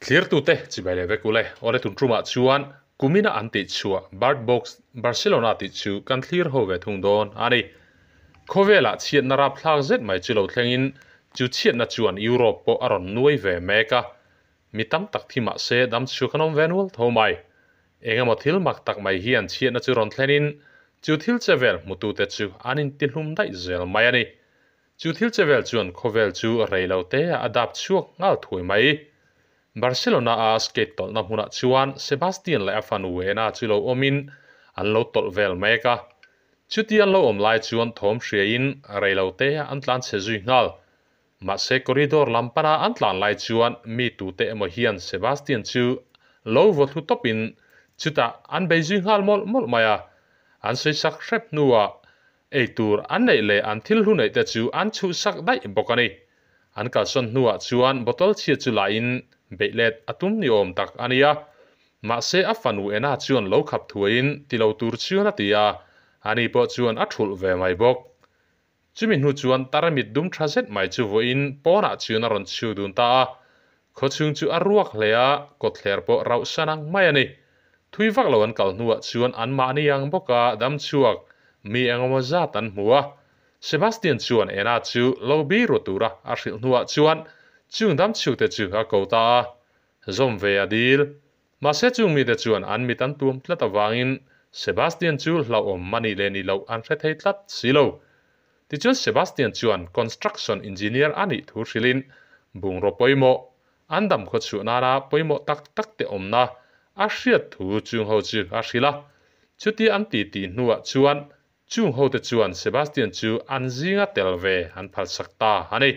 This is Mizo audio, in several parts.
Thlirtute chibai leh vek ule. Awle tun tumah chuan kumina an tih chhuah Bird Box Barcelona tih chu kan thlir ho ve thung dawn a ni. Khawvelah chhiatna rapthlak zet mai chu lo thlengin chu chhiatna chuan Europe pawh a rawn nuai ve mek a. Mi tam tak thi mah se dam chhuak an awm ve nual tho mai. Engemaw thil mak tak mai hian chhiatna chu rawn thlenin chu thil che vel hmutute chu an intihlum daih zel mai a ni. Chu thil che vel chuan khawvel chu rei lo te a dap chhuak nghal thuai mai. Barcelona a skate tawlhna hmunah chuan Sebastian leh a fanu Ena chu lo awmin an lo tawlh vel mek a. Chuti an lo awm lai chuan thawm hriain rei lo te an tlan chhe zui nghal. Mahse corridor lam pana an tlan lai chuan mi tute emaw hian Sebastian chu lo vaw thlu tawpin chutah an bei zui nghal mawlh mawlh mai a. An sawisak hrep hnuah Ei tur an neih leh an thil hlu neih te chu an chhuhsak daih bawk a ni. An kalsawn hnuah chuan bottle chhia chu lahin beih let a tum ni awm tak a nia. Mahse a fanu Ena chuan lo khap thuaiin ti lo tur chuan a ti a, ani pawh chuan a thulh ve mai bawk. Chumi hnu chuan tarmit dum tha zet mai chu vawiin pawnah chuan a rawn chhiu dun ta a. Khawchhung chu a ruak hle a, kawtthler pawh rauh san ang mai a ni. Thui vak lo an kal hnuah chuan anmahni ang bawka dam chhuak mi engemaw zat an hmu a. Sebastian chuan Ena chu lo bi ru tura a hrilh hnuah chuan chung dam chhuakte chu a ko ta a, zawm ve a dil. Mahse chung mite chuan an mit an tuam tlat avangin Sebastian chu hlauhawm a nih leh nih loh an hre thei tlat si lo. Tichuan Sebastian chuan construction engineer a nih thu hrilhin bungraw pawimawh, an dam khaw chhuah nana pawimawh tak tak te awmna a hriat thu chung ho chu a hrilh a. Chutia an ti tih hnuah chuan chung hote chuan Sebastian chu an zinga tel ve an phalsak ta a ni.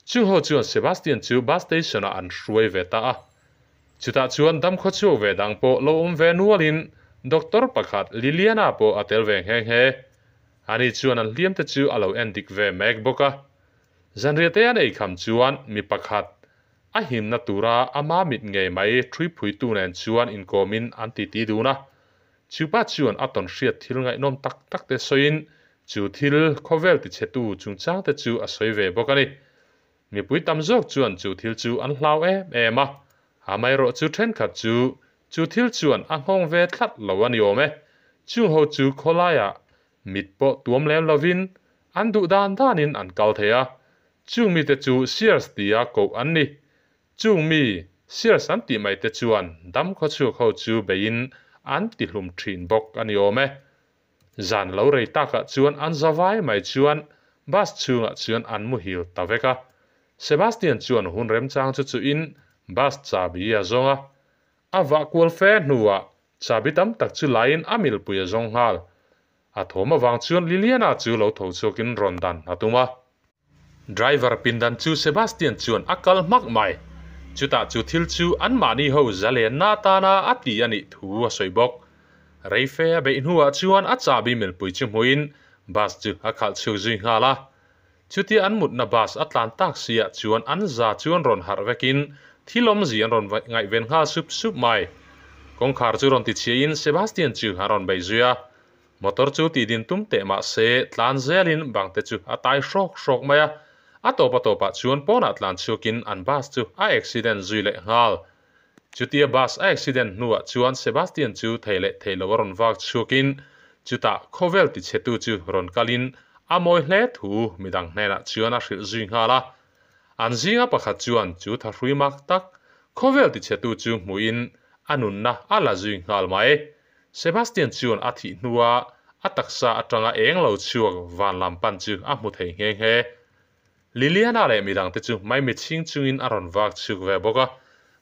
Chung ho chuan Sebastian chu bus station ah an hruai ve ta a. Chutah chuan dam khaw chhuak ve dang pawh lo awm ve nualin doctor pakhat Liliana pawh a tel ve nghe nghe. Ani chuan an hliam te chu a lo en dik ve mek bawk a. Zanriah te an ei kham chuan mi pakhat a himna tura ama mit ngei mai ṭhuiphuitu nen chuan inkawmin an titi dun a. Chupa chuan a tawn hriat thil ngaihnawm tak tak te sawiin chu thil khawvel tichhetu chungchang te chu a sawi ve bawk a ni. Mipui tam zawk chuan chu thil chu an hlau em em a, amaherawh chu thenkhat chu chu thil chuan a nghawng ve tlat lo a ni awm e. Chung ho chu khawlaiah mit pawh tuam lem lovin an duh dan danin an kal thei a, chung mite chu Sears tia koh an ni. Chung mi, Sears an tih mai te chuan dam khawchhuak ho chu beiin an ti hlum thin bawk a ni awm e. Zan lo rei takah chuan an za vai mai chuan bus chhungah chuan an muhil ta vek a. Sebastian chuan hun remchang chu chuhin bus chabi a zawng a. A vah kual fe hnuah chabi tam tak chu laiin a milpui a zawng nghal. A thawm avang chuan Liliana chu lo tho chhuakin rawn dan a tum a. Driver pindan chu Sebastian chuan a kal hmak mai. Chutah chu thil chu anmahni ho zalenna atana a ti a nih thu a sawi bawk. Reife a beih hnuah chuan a chahbi milpui chu hmuin bus chu a khalh chhuak zui nghal a. Chutia an mutna bus a tlan tak siah chuan an za chuan rawn harh vekin thil awmzi an rawn ngaihven nghal sup sup mai. Kawngkhar chu rawn tichhiahin Sebastian chu a rawn beih zui a. Motor chu tih din tum teh mah se tlan zelin bang te chu a tai hrawk hrawk mai a, a tawp a tawpah chuan pawnah tlan chhuakin an bus chu a accident zui leh nghal. Chutia bus a accident hnuah chuan Sebastian chu thei leh thei lo a rawn vak chhuakin chutah khawvel tichhetu chu rawn kalin a mawi hle thu midang hnenah chuan a hrilh zui nghal a. An zinga pakhat chuan chu thahrui mak tak khawvel tichhetu chu hmuhin a nunna a la zui nghal mai. Sebastian chuan a thih hnua a taksa atanga eng lo chhuak van lam pan chu a hmu thei nghe nghe. Liliana leh midangte chu maimi chhing chungin a rawn vak chhuk ve bawk a,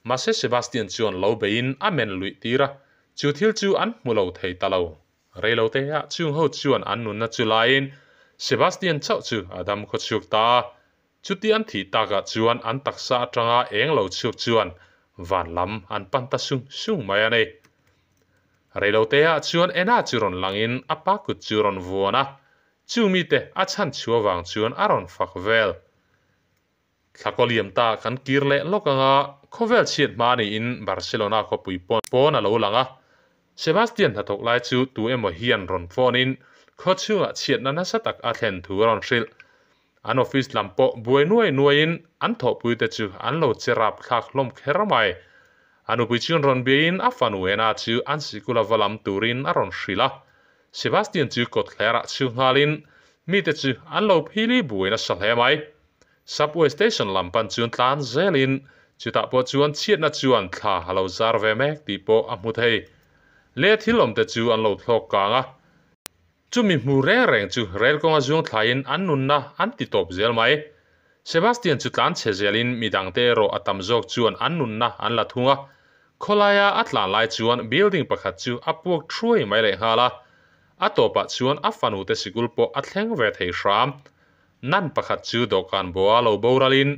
mahse Sebastian chuan lo beiin a men luih tir a, chu thil chu an hmu lo thei ta lo. Reilote ah chung ho chuan an nunna chu laiin Sebastian chauh chu a dam khaw chhuak ta a, chuti an thih takah chuan an taksa atanga eng lo chhuak chuan van lam an pan ta sung sung mai a ni. Reilote ah chuan Ena chu rawn langin a pa kut chu rawn vuan a, chu mite a chhan chhuah vang chuan a rawn fak vel. Thla liam ta kan kir leh lawk anga khawvel chhiat hma niin Barcelona khawpui pawn a lo lang a. Sebastian hnathawk lai chu tu emaw hian rawn phone in khaw chhungah chhiatna nasa tak a thlen thu a rawn hrilh. An office lam pawh buai nuai nuaiin an thawhpuite chu an lo che rapthlak hlawm kher mai. A nupui chuan rawn biain a fanu Ena chu an sikula va lam turin a rawn hrilh a. Sebastian chu kawtthlerah chhung nghalin mite chu an lo phili buai nasa hle mai. Subway station lam pan chuan tlan zelin chutah pawh chuan chhiatna chuan thla a lo zar ve mek tih pawh a hmu thei. Leh thil awmte chu an lo thlawk kang a. Chumi hmu reng reng chu rel kawnga zuang thlaiin an nunna an ti tawp zel mai. Sebastian chu tlan chhe zelin midangte erawh a tam zawk chuan an nunna an la thung a. Khawlaia a tlan lai chuan building pakhat chu a puak thuai mai leh nghal a. A tawpah chuan a fanute sikul pawh a thleng ve thei hram. Nan pakhat chu dawhkan bawha lo boralin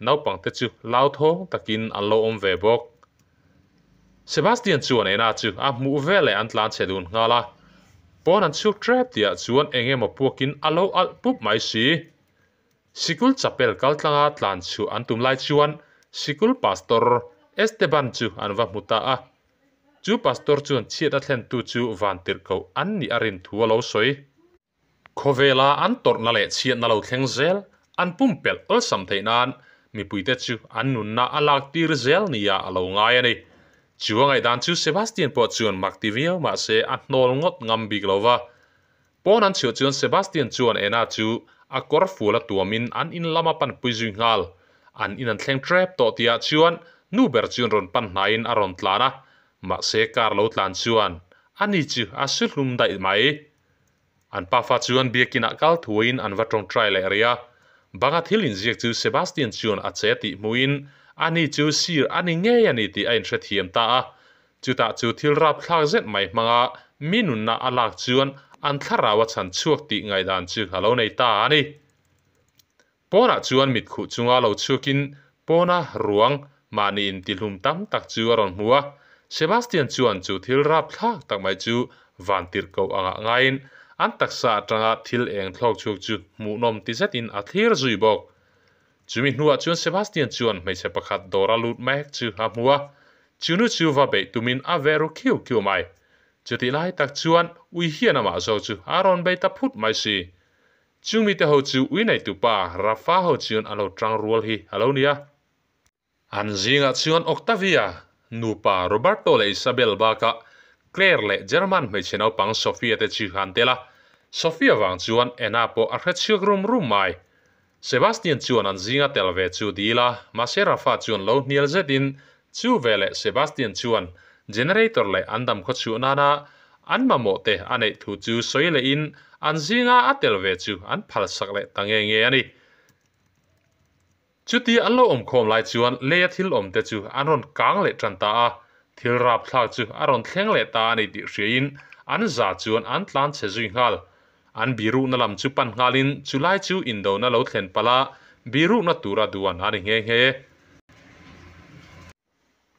naupangte chu lauthawng takin an lo awm ve bawk. Sebastian chuan Ena chu a hmuh veleh an tlan chhe dun nghal a. Pawn an chhuk tep tihah chuan eng emaw puakin a lo alh pup mai si. Sikul chapel kaltlanga tlan chhuah an tum lai chuan sikul pastor Esteban chu an va hmu ta a. Chu pastor chuan chhiat a thlentu chu vantirhkoh an nih a rin thu a lo sawi. Khawvela an tawrhna leh chhiatna lo thleng zel an pumpelh awlsam theih nan mipuite chu an nunna a lak tir zel nia a lo ngai a ni. Chu a ngaihdan chu Sebastian pawh chuan mak ti viau mah se a hnawl ngawt ngam bik lo va. Pawn an chhuah chuan Sebastian chuan Ena chu a kawr fual a tuamin an in lama panpui zui nghal. An in an thleng tep tawh tihah chuan nu ber chuan rawn pan hnaiin a rawn tlan a, mahse car lo tlan chuan ani chu a su hlum daih mai. An pafa chuan biakinah kal thuaiin an va tawngtai leh rih a. Banga thil inziak chu Sebastian chuan a che tih hmuhin ani chu sir a ni ngei a ni tih a inhrethiam ta a. Chutah chu thil rapthlak zet mai hmanga mi nunna a lak chuan an thlarau a chhan chhuak tih ngaihdan chu a lo nei ta a ni. Pawnah chuan mitkhuh chunga lo chhuakin pawna ruang mahni intihlum tam tak chu a rawn hmu a. Sebastian chuan chu thil rapthlak tak mai chu vantirhkoh angah ngaiin an taksa atanga thil eng thlawk chhuak chu hmuhnawm ti zetin a thlir zui bawk. Chumi hnuah chuan Sebastian chuan hmeichhe pakhat dawra lut mek chu a hmu a, chunu chu va beih tumin a ve ru khiu khiu mai. Chutih lai tak chuan ui hian amah zawk chu a rawn bei ta phut mai si. Chung mite ho chu ui neitu pa Rafa ho chuan a lo tang rual hi a lo nia. An zingah chuan Octavia, nupa Roberto leh Isabel bakah Claire leh German hmeichhe naupang Sofia te chu an tel a. Sofia vang chuan Anna pawh a hrechhuak rum rum mai. Sebastian chuan an zinga tel ve chu dil a, mahse Rafa chuan lo hnial zetin chu veleh Sebastian chuan generator leh an dam khaw chhuah nana an mamawh te a neih thu chu sawi lehin an zinga a tel ve chu an phalsak leh ta nge nge a ni. Chuti an lo awmkhawm lai chuan leia thil awm te chu an rawn kang leh tan ta a, thil rapthlak chu a rawn thleng leh ta a ni tih hriain an za chuan an tlan chhe zui nghal. An biruhna lam chu pan nghalin chulai chu indona lo thlen palh a, biruhna tura duan a ni nghe nghe.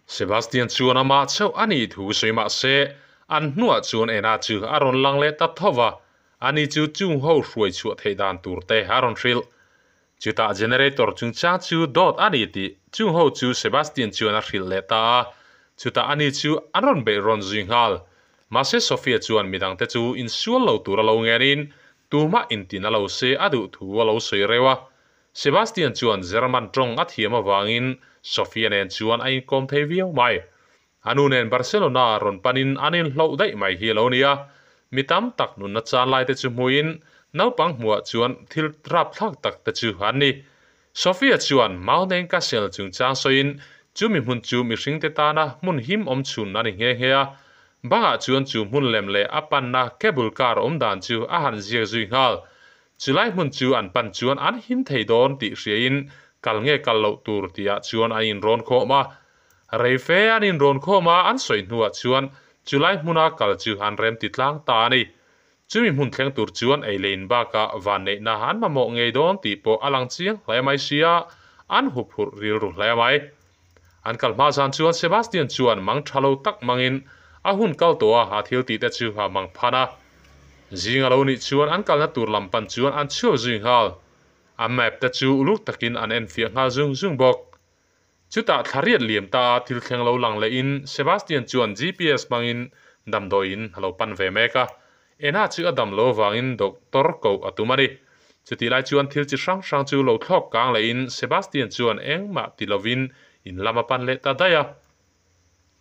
Sebastian chuan amah chauh a nih thu sawi mah se, an hnuah chuan Ena chu a rawn lang leh ta tho va, ani chu chung ho hruai chhuah theih dan tur te a rawn hrilh. Chutah generator chungchang chu dawt a ni tih chung ho chu Sebastian chuan a hrilh leh ta a, chutah ani chu an rawn beih rawn zui nghal. Mahse Sofia chuan midangte chu insual lo tur a lo ngenin tumah intin a lo se a duh thu a lo sawi reuh a, Sebastian chuan German tawng a thiam avangin Sofia nen chuan a inkawm thei viau mai. A nu nen Barcelona rawn panin an inhloh daih mai hi a lo ni a. Mi tam tak nunna chan lai te chu hmuin naupang hmuhah chuan thil rapthlak tak te chu an ni. Sofia chuan Mountain Castle chungchang sawiin chu mi hmun chu mihringte tana hmun him awm chhun a ni nghe nghe a. Bangah chuan chu hmun lem leh a panna cable car awm dan chu a han ziak zui nghal. Chulai hmun chu an pan chuan an him thei dawn tih hriain kal nge kal loh tur tihah chuan an inrawn khawm a. Rei fe an inrawn khawm a, an sawi hnuah chuan chulai hmuna kal chu an rem ti tlang ta a ni. Chumi hmun thleng tur chuan ei lein bakah vanneihna an mamawh ngei dawn tih pawh a lang chiang hle mai sia, an huphurh rilru hle mai. An kal hma zan chuan Sebastian chuan mang tha lo tak mangin a hun kal tawh a, a thil tih te chu a mang phan a. Zing a lo nih chuan an kalna tur lam pan chuan an chhuak zui nghal. A map te chu uluk takin an enfiah nghal zung zung bawk. Chutah thla riat liam ta a thil thleng lo lang lehin Sebastian chuan GPS hmangin damdawiin a lo pan ve mek a. Ena chu a dam lo avangin doctor koh a tum a ni. Chutih lai chuan thil chi hrang hrang chu lo thlawk kang lehin Sebastian chuan engmah ti lovin in lam a pan leh ta daih a.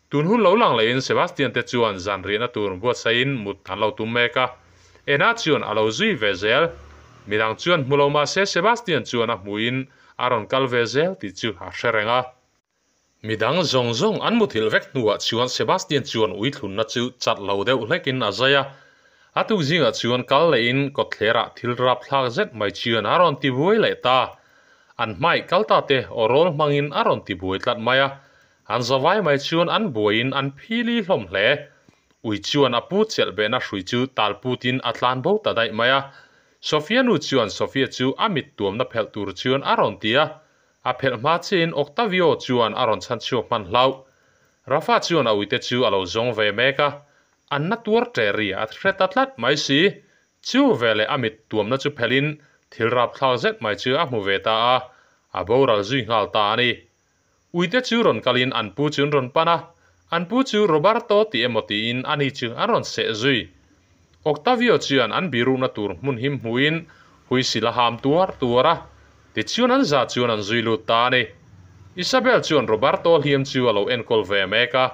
Tun hun lo lang lehin Sebastian te chuan zan riahna tur buatsaihin mut an lo tum mek a, Ena chuan a lo zui ve zel. Midang chuan hmu lo mah se Sebastian chuan a hmuhin a rawn kal ve zel tih chu a hre reng a. Midang zawng zawng an muthilh vek hnuah chuan Sebastian chuan ui thlunna chu chat lo deuh hlekin a zai a. A tuk zingah chuan kal lehin kawtthlerah thil rapthlak zet mai chuan a rawn ti buai leh ta. An hmaih kal ta te aw rawl hmangin a rawn ti buai tlat mai a. An zavai mai chuan an buaiin an phili hlawm hle. Ui chuan a pu chelh behna hrui chu tal putin a tlan bo ta daih mai a. Sofia nu chuan Sofia chu a mit tuamna phelh tur chuan a rawn ti a. A phelh hma chiahin Octavio chuan a rawn chhan chhuak hman hlauh. Rafa chuan a uite chu a lo zawng ve mek a, an na tuar ṭeh ri a hre ta tlat mai si. Chu veleh a mit tuamna chu phelhin thil rapthlak zet mai chu a hmu ve ta a, a boral zui nghal ta a ni. Uite chu rawn kalin an pu chu an rawn pan a, an pu chu Roberto tih emaw tiin ani chu an rawn seh zui. Octavio chuan an birukna tur hmun him hmuhin huisil a ham tuar tuar a, tichuan an za chuan an zui lut ta a ni. Isabel chuan Roberto hliam chu a lo enkawl ve mek a.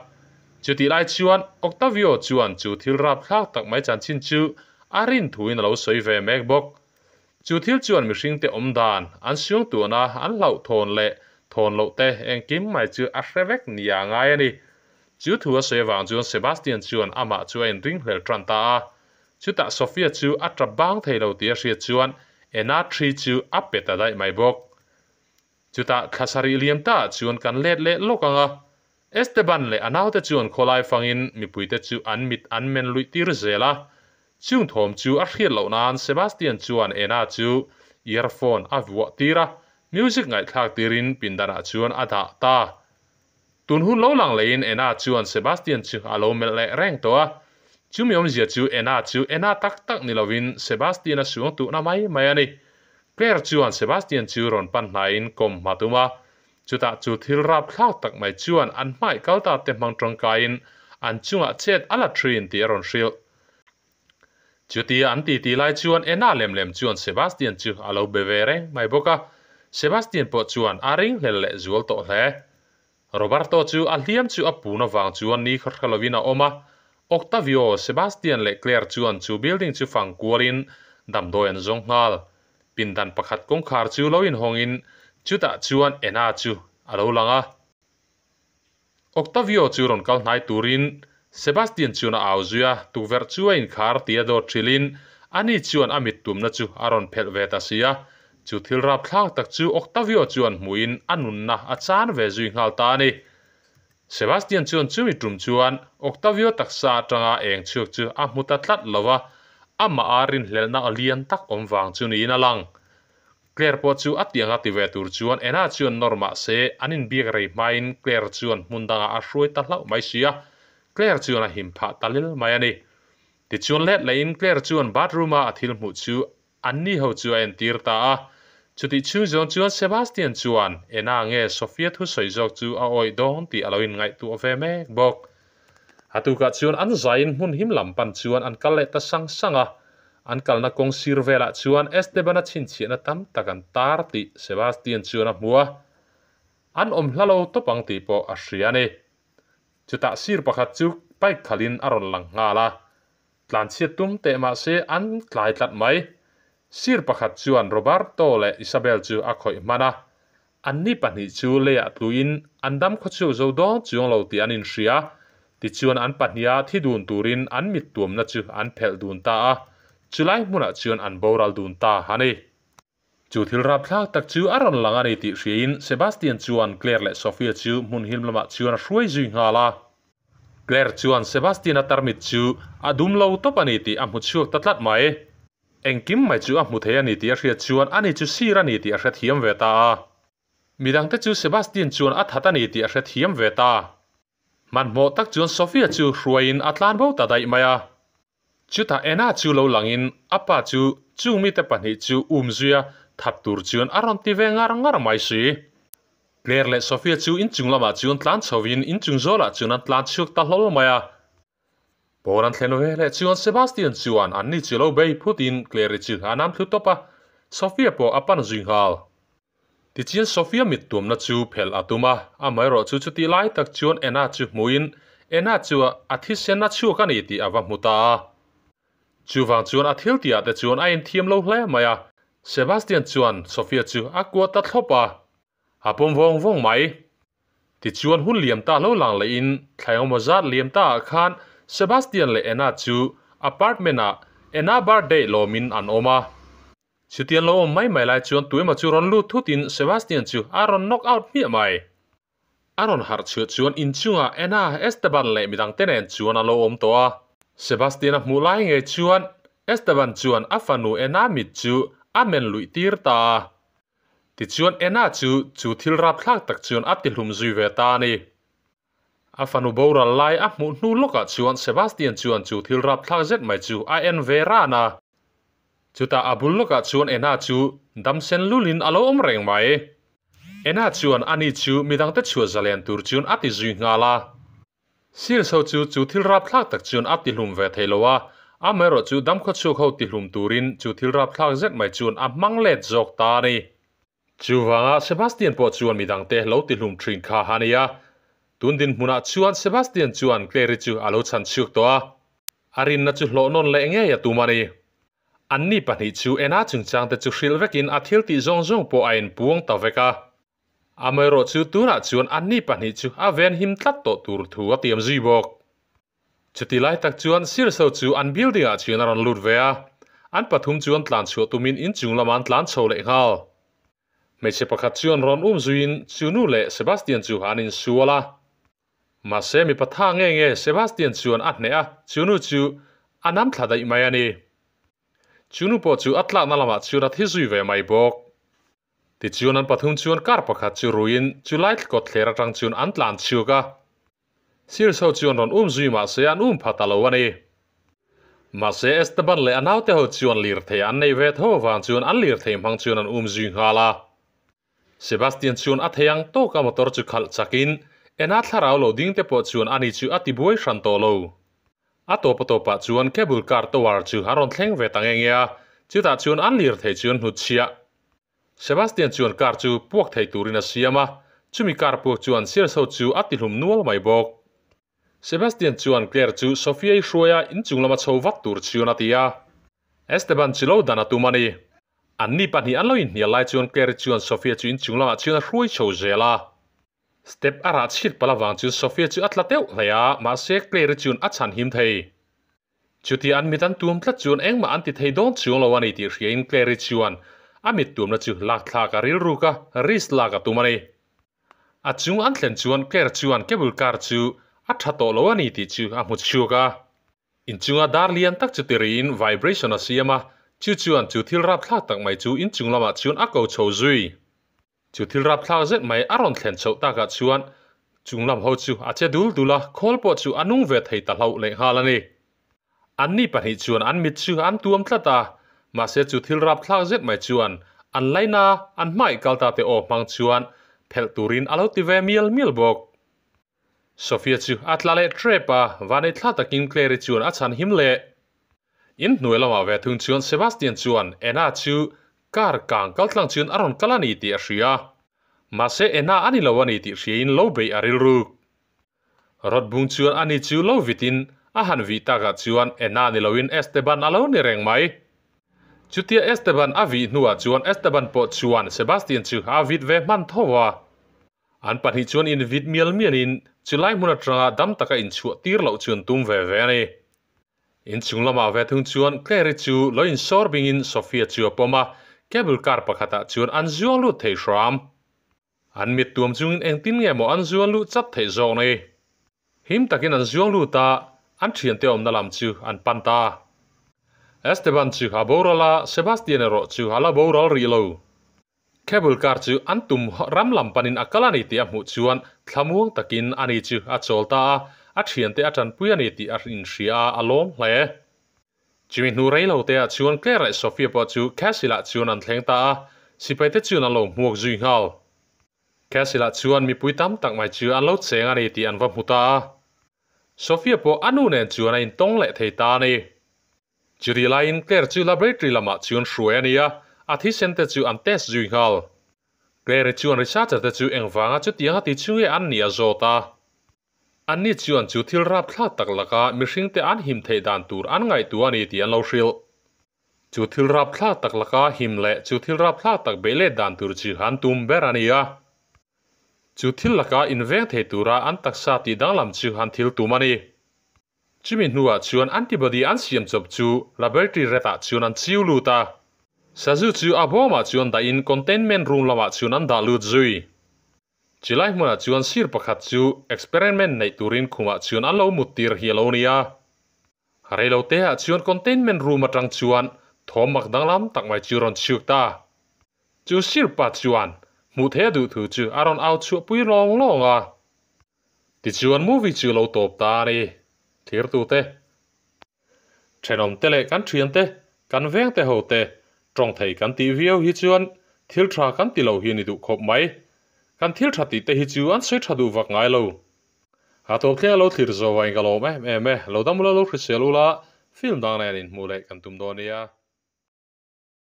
Chutih lai chuan Octavio chuan chu thil rapthlak tak mai chanchin chu a rin thuin a lo sawi ve mek bawk. Chu thil chuan mihringte awm dan, an suangtuahna, an hlauhthawn leh thawn loh te engkim mai chu a hre vek nia ngai a ni. Chu thu a sawi avang chuan Sebastian chuan amah chu a inringhlel tan ta a. Chutah Sofia chu a tap bang thei lo tih a hriat chuan Ena thi chu a pe ta daih mai bawk. Chutah thla sarih liam ta ah chuan kan let leh lawk ang a. Esteban leh a naute chuan khawlai fangin mipuite chu an mit an men luih tir zel a. Chung thawm chu a hriat loh nan Sebastian chuan Ena chu earphone a vuah tir a, music ngaihthlak tirin pindanah chuan a dah ta. Tun hun lo lang leiin Ena chuan Sebastian chu a lo melh leh reng tawh a. Chumi awmzia chu Ena chu Ena tak tak ni lovin Sebastian a suang tuhna mai mai a ni. Claire chuan Sebastian chu rawn pan hnaiin kawm hma tum a. Chutah chu thil rapthlak tak mai chuan an hmaih kal ta te hmang tangkaiin an chungah chet a la thin tih a rawn hrilh. Chutia an titi lai chuan Ena lem lem chuan Sebastian chu a lo be ve reng mai bawk a, Sebastian pawh chuan a ringhlel leh zual tawh hle. Roberto chu a hliam chu a pun avang chuan ni khaw hre lovin a awm a, Octavio, Sebastian leh Claire chuan chu building chu fang kualin damdawi an zawng nghal. Pindan pakhat kawngkhar chu lo inhawngin chutah chuan Ena chu a lo lang a. Octavio chu rawn kal hnai turin Sebastian chuan a au zui a, tukverh chu a inkhar tih a dawt hrilhin ani chuan a mit tumna chu a rawn phelh ve ta si a. Chu thil rapthlak tak chu Octavio chuan hmuhin a nunna a chan ve zui nghal ta a ni. Sebastian chuan chumi tum chuan Octavio taksa atanga eng chhuak chu a hmu ta tlat lo va, amah a rinhlelhna lian tak awm vang chu niin a lang. Claire pawh chu a tiang a ti ve tur chuan Anna chuan nawr mah se an inbiak rei hmain Claire chuan hmun dangah a hruai ta hlauh mai si a, Claire chuan a him phah ta lel mai a ni. Tichuan let lehin Claire chuan bathroom a a thil hmuh chu anni ho chu a entir ta a. Chutih chhung zawng chuan Sebastian chuan Anna nge Sophia thusawi zawk chu a awih dawn tih a lo inngaihtuah ve mek bawk. A tukah chuan an zaiin hmun him lam pan chuan an kal leh ta sang sang a. An kalna kawng sir velah chuan Esteban-a chhinchhiahna tam tak an tar tih Sebastian chuan a hmu a. An awm hla lo tawp ang tih pawh a hria a ni. Chutah sir pakhat chu bike khalhin a rawn lang nghal a. Tlanchhiat tum teh mah se an tlai tlat mai. Sir pakhat chuan Roberto leh Isabel chu a khawih hman a. Anni pahnih chu leiah tluin an dam khawchhuak zo dawn chuang lo tih an inhria. Tichuan an pahniha thi dun turin an mit tuamna chu an phelh dun ta a, chulai hmunah chuan an boral dun ta a ni. Chu thil rapthlak tak chu a rawn lang a ni tih hriain Sebastian chuan Claire leh Sofia chu hmun hlim lamah chuan a hruai zui nghal a. Claire chuan Sebastian-a tarmit chu a dum lo tawp a ni tih a hmu chhuak ta tlat mai. Engkim mai chu a hmu thei a ni tih a hriat chuan ani chu sir a ni tih a hrethiam ve ta a. Midangte chu Sebastian chuan a that a ni tih a hrethiam ve ta. Hmanhmawh tak chuan Sofia chu hruaiin a tlan bo ta daih mai a. Chutah Anna chu lo langin a pa chu chung mite pahnih chu um zuia that tur chuan a rawn ti ve ngar ngar mai si. Claire leh Sofia chu inchung lamah chuan tlan chhovin inchung zawlah chuan an tlan chhuak ta hlawl mai a. Pawn an thlen ve leh chuan Sebastian chuan anni chu lo bei phutin Claire-i chu a nam thlu tawp a. Sofia pawh a pan zui nghal. Tichuan Sofia mit tuamna chu phelh a tum a, amaherawh chu chutih lai tak chuan Anna chu hmuin Anna chu a thisen a chhuak a ni tih a va hmu ta a. Chuvang chuan a thil tihah te chuan a inthiam lo hle mai a, Sebastian chuan Sofia chu a kuah ta thlawp a, a pawm vawng vawng mai. Tichuan hun liam ta lo lang lehin thla engemaw zat liam ta ah khan Sebastian leh Anna chu apartment ah Anna birthday lawmin an awm a. Chutiang lo awm mai mai lai chuan tuemaw chu rawn lut thutin Sebastian chu a rawn knock out hmiah mai. A rawn harh chhuah chuan inchungah Anna, Esteban leh midangte nen chuan a lo awm tawh a. Sebastian-a hmuh lai ngei chuan Esteban chuan a fanu Anna mit chu a men luih tir ta a. Tichuan Anna chu chu thil rapthlak tak chuan a tihlum zui ve ta a ni. A fanu boral lai a hmuh hnu lawkah chuan Sebastian chuan chu thil rapthlak zet mai chu a en ve ran a. Chutah a bul lawkah chuan Anna chu damsen lulin a lo awm reng mai. Anna chuan ani chu midangte chhuah zalen tur chuan a ti zui nghal a. Seals ho chu chu thil rapthlak tak chuan a tihlum ve thei lo a, amaherawh chu damkhawchhuak ho tihlum turin chu thil rapthlak zet mai chuan a hmang let zawk ta a ni. Chuvanga Sebastian pawh chuan midangte lo tihlum thin kha a ni a. Tun dinhmunah chuan Sebastian chuan Clary chu a lo chhan chhuak tawh a, a rinna chu hlawh nawn leh ngei a tum a ni. Anni pahnih chu Anna chungchangte chu hrilh vekin a thil tih zawng zawng pawh a inpuang ta vek a. Amaherawh chu tunah chuan anni pahnih chu a ven him tlat tawh tur thu a tiam zui bawk. Chuti lai tak chuan Sirso chu an building ah chuan a rawn lut ve a, an pathum chuan tlan chhuah tumin inchung lamah an tlan chho leh nghal. Hmeichhe pakhat chuan rawn um zuiin chu nu leh Sebastian chu an insual a. Mahse mipa tha nge nge Sebastian chuan a hneh a, chu nu chu a nam thla daih mai a ni. Chu nu pawh chu a tlakna lamah chuan a thi zui ve mai bawk. Tichuan an pathum chuan car pakhat chu ruiin chu lai kawt thler atang chuan an tlan chhuak a. Sears ho chuan rawn um zui mahse an um pha ta lo a ni. Mahse Esteban leh a naute ho chuan lirthei an nei ve tho avang chuan an lirthei hmang chuan an um zui nghal a. Sebastian chuan a thei ang tawka motor chu khalh chakin Ena thlarau lo ding te pawh chuan ani chu a tibuai hran tawh lo. A tawp a tawpah chuan cable car tower chu a rawn thleng ve ta nge nge a, chutah chuan an lirthei chu an hnutchhiah. Sebastian chuan car chu puak thei turin a siam a, chumi car puak chuan Sierso chu a tihlum nual mai bawk. Sebastian chuan Claire chu Sophia-i hruaia inchung lama chho vat tur chuan a ti a, Esteban chu lo dan a tum a ni. Anni pahnih an lo inhnial lai chuan Claire chuan Sophia chu inchung lamah chuan a hruai chho zel a. Step a rah chhit palh avang chuan Sophia chu a tla deuh hle a, mahse Claire chuan a chhan him thei. Chutia an mit an tuam tlat chuan engmah an ti thei dawn chuang lo a ni tih hriain Claire chuan a mit tuamna chu lak thlak a rilruk a, risk lak a tum a ni. A chung an thlen chuan Claire chuan cable car chu a tha tawh lo a ni tih chu a hmu chhuak a. Inchunga dar lian tak chu tiriin vibration a siam a, chu chuan chu thil rapthlak tak mai chu inchung lamah chuan a ko chho zui. Chu thil rapthlak zet mai a rawn thlen chhoh takah chuan chung lam ho chu a che dul dul a, khawl pawh chu a nung ve thei ta hlauh lehnghal a ni. Anni pahnih chuan an mit chu an tuam tlat a, mahse chu thil rapthlak zet mai chuan an laina an hmaih kal ta te aw hmang chuan phelh turin a lo ti ve mial mial bawk. Sophia chu a tla leh trep a, vanei thla takin Clary chuan a chhan him leh. In hnuai lamah ve thung chuan Sebastian chuan Anna chu car kang kal tlang chuan a rawn kal a ni tih a hria. Mahse Anna a ni lo a ni tih hriain lo beih a rilruk. Rod bung chuan ani chu lo vitin a han vih takah chuan Anna ni loin Esteban a lo ni reng mai. Chutia Esteban a vih hnuah chuan Esteban pawh chuan Sebastian chu a vit ve hman tho a. An pahnih chuan invit mial mialin chulai hmun atanga dam taka inchhuah tir loh chu an tum ve ve a ni. Inchung lamah ve thung chuan Clary chu lo insawr bingin Sophia chu a pawm a, cable car pakhatah chuan an zuang lut thei hram. An mit tuam chungin engtin nge maw an zuang luh chat theih zawk ni? Him takin an zuang lut a, an thiante awmna lam chu an pan ta. Esteban chu a boral a, Sebastian erawh chu a la boral rih lo. Cable car chu an tum ram lam panin a kal a ni tih a hmuh chuan thlamuang takin ani chu a chawl ta a, a thiante a tanpui a ni tih a inhria a, a lawm hle. Chumi hnu rei lo teah chuan Claire leh Sophia pawh chu Castle-ah chuan an thleng ta a, sipaite chuan an lo hmuak zui nghal. Castle-ah chuan mipui tam tak mai chu an lo cheng a ni tih an va hmu ta a. Sophia pawh a nu nen chuan a intawng leh thei ta a ni. Chutih laiin Claire chu laboratory lamah chuan hruai a ni a, A thisen te chu an test zui nghal. Claire chuan researcher te chu engvanga chutianga ti chu nge an nih a zawt a. Anni chuan chu thil rapthlak tak laka mihringte an him theih dan tur an ngaihtuah a ni tih an lo hrilh. Chu thil rapthlak tak laka him leh chu thil rapthlak tak beih let dan tur chu an tum ber a ni a. Chu thil laka inveng thei tura an taksa tih danglam chu an thil tum a ni. Chumi hnuah chuan antibody an siam chawp chu laboratory rat ah chuan an chiu lut a. Sazu chu a bawmah chuan dahin containment room lamah chuan an dah lut zui. Chilai hmunah chuan sir pakhat chu experiment neih turin khumah chuan an lo mut tir hi a lo ni a. Reilote ah chuan containment room atang chuan thawm mak danglam tak mai chu rawn chhiuk ta. Chu sir pa chuan hmuh theih a duh thu chu a rawn au chhuah pui lawng lawng a. Tichuan movie chu lo tawp ta a ni. Thirtute, thenawmte leh kan thiante, kan vengte hote tawng thei kan tih viau hi chuan thil tha kan ti lo hi a ni duh khawp mai. Kan thil tha tihte hi chu an sawi tha duh vak ngai lo. A tawp thleng a lo thlir zo a, eng ka lawm em em e. Lo dam ula, lo hrisel ula, film dang nen inhmuh leh kan tum dawn nia.